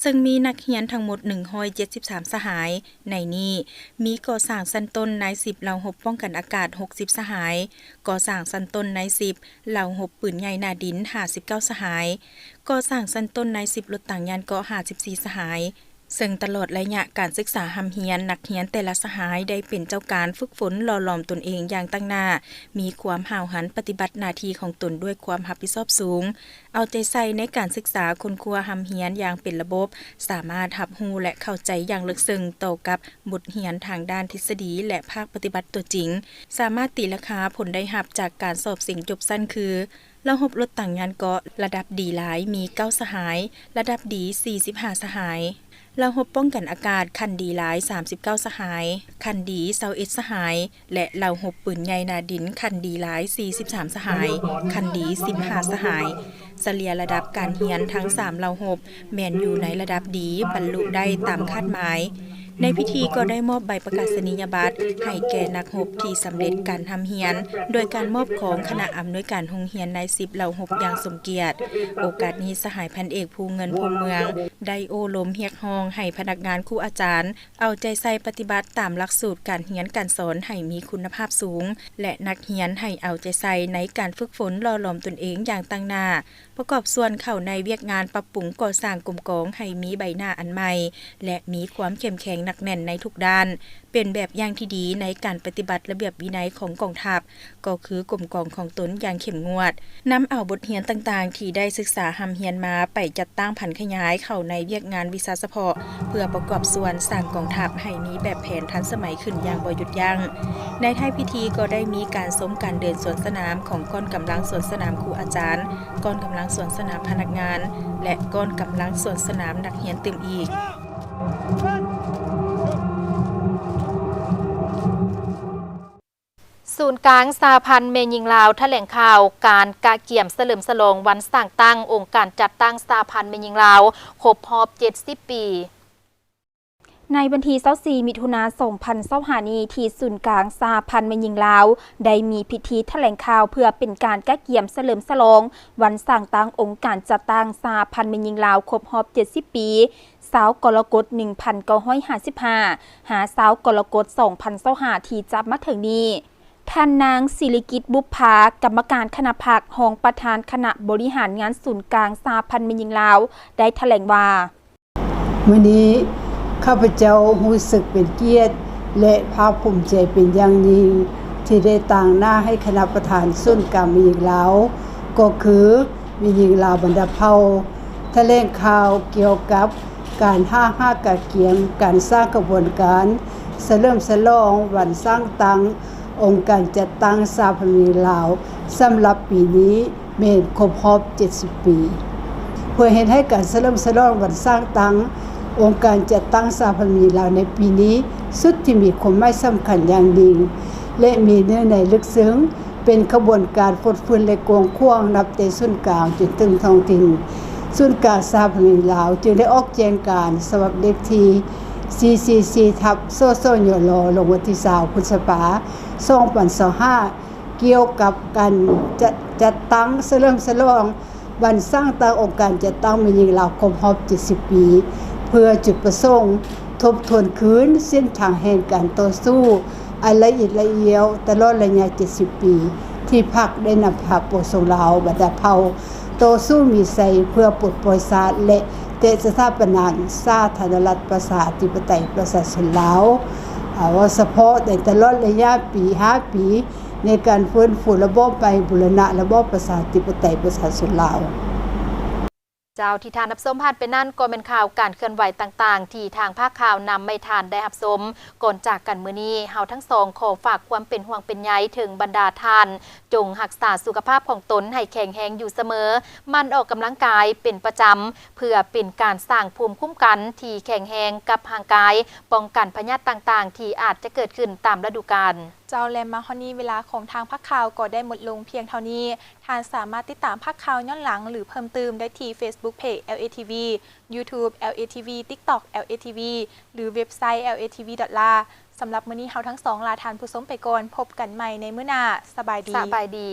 ເຊິ່ງມີນັກຮຽນທັງໝົດໜຶ່ງຮ້ອຍເຈັດສິບສາມສະຫາຍ. ໃນນີ້ມີກໍ່ສ້າງຊັ້ນຕົ້ນນາຍສິບເຫຼົ່າຮົບປ້ອງກັນອາກາດຫົກສິບສະຫາຍ, ກໍ່ສ້າງຊັ້ນຕົ້ນນາຍສິບເຫຼົ່າຮົບປືນໃຫຍ່ໜ້າດິນຫ້າສິບເກົ້າສະຫາຍ, ກໍ່ສ້າງຊັ້ນຕົ້ນນາຍສິບລົດຕັງຍານເກາະຫ້າສິບສີ່ສະຫາຍ. ເຊິ່ງຕະຫຼອດໄລຍະການສຶກສາຮ່ຳຮຽນ, ນັກຮຽນແຕ່ລະສະຫາຍໄດ້ເປັນເຈົ້າການຝຶກຝົນຫຼໍ່ຫຼອມຕົນເອງຢ່າງຕັ້ງໜ້າ, ມີຄວາມຫ້າວຫັນປະຕິບັດໜ້າທີ່ຂອງຕົນດ້ວຍຄວາມຮັບຜິດຊອບສູງ, ເອົາໃຈໃສ່ໃນການສຶກສາຄົ້ນຄວ້າຮ່ຳຮຽນຢ່າງເປັນລະບົບ, ສາມາດຮັບຮູ້ ແລະ ເຂົ້າໃຈຢ່າງເລິກເຊິ່ງຕໍ່ກັບບົດຮຽນທາງດ້ານທິດສະດີ ແລະ ພາກປະຕິບັດຕົວຈິງ, ສາມາດຕີລາຄາຜົນໄດ້ຮັບຈາກການສອບເສັງຈົບຊັ້ນຄື ເຫຼົ່າຮົບລົດຕັງຍານເກາະ ລະດັບດີຫຼາຍມີເກົ້າສະຫາຍ, ລະດັບດີສີ່ສິບຫ້າສະຫາຍ, ເຫຼົ່າຮົບປ້ອງກັນອາກາດຂັ້ນດີຫຼາຍສາມສິບເກົ້າສະຫາຍ, ຂັ້ນດີຊາວເອັດສະຫາຍ ແລະ ເຫຼົ່າຮົບປືນໃຫຍ່ໜ້າດິນຂັ້ນດີຫຼາຍສີ່ສິບສາມສະຫາຍ, ຂັ້ນດີສິບຫ້າສະຫາຍ. ສະເລ່ຍລະດັບການຮຽນທັງສາມເຫຼົ່າຮົບແມ່ນຢູ່ໃນລະດັບດີ, ບັນລຸໄດ້ຕາມຄາດໝາຍ. ໃນພິທີກໍໄດ້ມອບໃບປະກາສະນີຍະບັດໃຫ້ແກ່ນັກຮົບທີ່ສຳເລັດການຮ່ຳຮຽນ ໂດຍການມອບຂອງຄະນະອຳນວຍການໂຮງຮຽນນາຍສິບເຫຼົ່າຮົບຢ່າງສົມກຽດ. ໂອກາດນີ້ ສະຫາຍພັນເອກ ພູເງິນ ພົມເມືອງ ໄດ້ໂອ້ລົມຮຽກຮ້ອງໃຫ້ພະນັກງານ, ຄູອາຈານ ເອົາໃຈໃສ່ປະຕິບັດຕາມຫຼັກສູດການຮຽນການສອນໃຫ້ມີຄຸນນະພາບສູງ ແລະ ນັກຮຽນໃຫ້ເອົາໃຈໃສ່ໃນການຝຶກຝົນຫຼໍ່ຫຼອມຕົນເອງຢ່າງຕັ້ງໜ້າ, ປະກອບສ່ວນເຂົ້າໃນວຽກງານປັບປຸງກໍ່ສ້າງກົມກອງໃຫ້ມີໃບໜ້າອັນໃໝ່ ແລະ ມີຄວາມເຂັ້ມແຂງໜັກແໜ້ນໃນທຸກດ້ານ, ເປັນແບບຢ່າງທີ່ດີໃນການປະຕິບັດລະບຽບວິໄນຂອງກອງທັບ, ກໍຄືກົມກອງຂອງຕົນຢ່າງເຂັ້ມງວດ, ນຳເອົາບົດຮຽນຕ່າງໆທີ່ໄດ້ສຶກສາຮ່ຳຮຽນມາໄປຈັດຕັ້ງຜັນຂະຫຍາຍເຂົ້າໃນວຽກງານວິຊາສະເພາະ ເພື່ອປະກອບສ່ວນສ້າງກອງທັບໃຫ້ມີແບບແຜນທັນສະໄໝຂຶ້ນຢ່າງບໍ່ຢຸດຢັ້ງ. ໃນທ້າຍພິທີກໍໄດ້ມີການຊົມການເດີນສວນສະໜາມຂອງກ້ອນກຳລັງສວນສະໜາມຄູອາຈານ, ກ້ອນກຳລັງສວນສະໜາມພະນັກງານ ແລະ ກ້ອນກຳລັງສວນສະໜາມນັກຮຽນຕື່ມອີກ. ສູນກາງສະຫະພັນແມ່ຍິງລາວຖະແຫຼງຂ່າວການກະກຽມສະເຫຼີມສະຫຼອງວັນສ້າງຕັ້ງອົງການຈັດຕັ້ງສະຫະພັນແມ່ຍິງລາວຄົບຮອບເຈັດສິບປີ. ໃນວັນທີຊາວສີ່ ມິຖຸນາ ສອງພັນຊາວຫ້ານີ້ ທີ່ສູນກາງສະຫະພັນແມ່ຍິງລາວ ໄດ້ມີພິທີຖະແຫຼງຂ່າວເພື່ອເປັນການກະກຽມສະເຫຼີມສະຫຼອງວັນສ້າງຕັ້ງອົງການຈັດຕັ້ງສະຫະພັນແມ່ຍິງລາວຄົບຮອບເຈັດສິບປີ. ຊາວກໍລະກົດ ໜຶ່ງພັນເກົ້າຮ້ອຍຫ້າສິບຫ້າ ຫາ ຊາວກໍລະກົດ ສອງພັນຊາວຫ້າ ທີ່ຈະມາເຖິງນີ້. ທ່ານນາງ ສິລິກິດ ບຸບພາ ກຳມະການຄະນະພັກ, ຮອງປະທານຄະນະບໍລິຫານງານສູນກາງສະຫະພັນແມ່ຍິງລາວ ໄດ້ຖະແຫຼງວ່າ, ມື້ນີ້ຂ້າພະເຈົ້າຮູ້ສຶກເປັນກຽດ ແລະ ພາກພູມໃຈເປັນຢ່າງຍິ່ງ ທີ່ໄດ້ຕາງໜ້າໃຫ້ຄະນະປະທານສູນກາງແມ່ຍິງລາວ ກໍຄືແມ່ຍິງລາວບັນດາເຜົ່າ ຖະແຫຼງຂ່າວກ່ຽວກັບການຫ້າງຫາກະກຽມການສ້າງຂະບວນການສະເຫຼີມສະຫຼອງວັນສ້າງຕັ້ງອົງການຈັດຕັ້ງສະຫະພັນແມ່ຍິງລາວ ສຳລັບປີນີ້ແມ່ນຄົບຮອບເຈັດສິບປີ ເພື່ອເຮັດໃຫ້ການສະເຫຼີມສະຫຼອງວັນສ້າງຕັ້ງອົງການຈັດຕັ້ງສະຫະພັນແມ່ຍິງລາວໃນປີນີ້ ສຸດທີ່ມີຄວາມໝາຍສຳຄັນຢ່າງຍິ່ງ ແລະ ມີເນື້ອໃນເລິກເຊິ່ງ ເປັນຂະບວນການຟົດຟື້ນ ແລະ ກວ້າງຂວາງ ນັບແຕ່ສູນກາງຈົນເຖິງທ້ອງຖິ່ນ. ສູນກາງສະຫະພັນແມ່ຍິງລາວ ຈຶ່ງໄດ້ອອກແຈ້ງການສະບັບເລກທີສີ່ສີ່ສີ່ ທັບ ສສຍລ ລົງວັນທີຊາວ ພຶດສະພາ ສອງພັນຊາວຫ້າ ກ່ຽວກັບການຈັດ ຈັດຕັ້ງສະເຫຼີມສະຫຼອງ ວັນສ້າງຕັ້ງອົງການຈັດຕັ້ງແມ່ຍິງລາວຄົບຮອບເຈັດສິບປີ ເພື່ອຈຸດປະສົງທົບທວນຄືນເສັ້ນທາງແຫ່ງການຕໍ່ສູ້ອັນລະອິດລະອຽວຕະຫຼອດໄລຍະເຈັດສິບປີ ທີ່ພັກໄດ້ນຳພາປວງຊົງລາວບັນດາເຜົ່າຕໍ່ສູ້ມີໄຊເພື່ອປົດປ່ອຍຊາດ ແລະ ແຕະສະຖາປະນາສາທາລະນະລັດປະຊາທິປະໄຕປະຊາຊົນລາວ. ເວົ້າສະເພາະໃນຕະຫຼອດໄລຍະປີຫ້າປີ ໃນການຟື້ນຟູລະບອບໃໝ່, ບູລະນະລະບອບປະຊາທິປະໄຕປະຊາຊົນລາວ. ເຈົ້າ ທີ່ທ່ານຮັບຊົມຜ່ານໄປນັ້ນ ກໍແມ່ນຂ່າວການເຄື່ອນໄຫວຕ່າງໆ ທີ່ທາງພາກຂ່າວນຳໃຫ້ທ່ານໄດ້ຮັບຊົມ. ກ່ອນຈາກກັນມື້ນີ້, ເຮົາທັງສອງຂໍຝາກຄວາມເປັນຫ່ວງເປັນໃຍເຖິງບັນດາທ່ານ, ຈົ່ງຮັກສາສຸຂະພາບຂອງຕົນໃຫ້ແຂງແຮງຢູ່ສະເໝີ, ໝັ່ນອອກກຳລັງກາຍເປັນປະຈຳ ເພື່ອເປັນການສ້າງພູມຄຸ້ມກັນທີ່ແຂງແຮງກັບຮ່າງກາຍ, ປ້ອງກັນພະຍາດຕ່າງໆ ທີ່ອາດຈະເກີດຂຶ້ນຕາມລະດູການ. ເຈົ້າ ແລະ ມາຮອດນີ້ເວລາຂອງທາງພາກຂ່າວກໍໄດ້ໝົດລົງພຽງເທົ່ານີ້. ທ່ານສາມາດຕິດຕາມພາກຂ່າວຍ້ອນຫຼັງ ຫຼື ເພີ່ມຕື່ມໄດ້ທີ່ Facebook Page ແອລ ເອ ທີ ວີ, YouTube ແອລ ເອ ທີ ວີ, TikTok ແອລ ເອ ທີ ວີ ຫຼື ເວັບໄຊ ແອລ ເອ ທີ ວີ ດອດ ລາ. ສຳລັບມື້ນີ້ເຮົາທັງສອງລາທ່ານຜູ້ຊົມໄປກ່ອນ. ພົບກັນໃໝ່ໃນມື້ໜ້າ. ສະບາຍດີ. ສະບາຍດີ.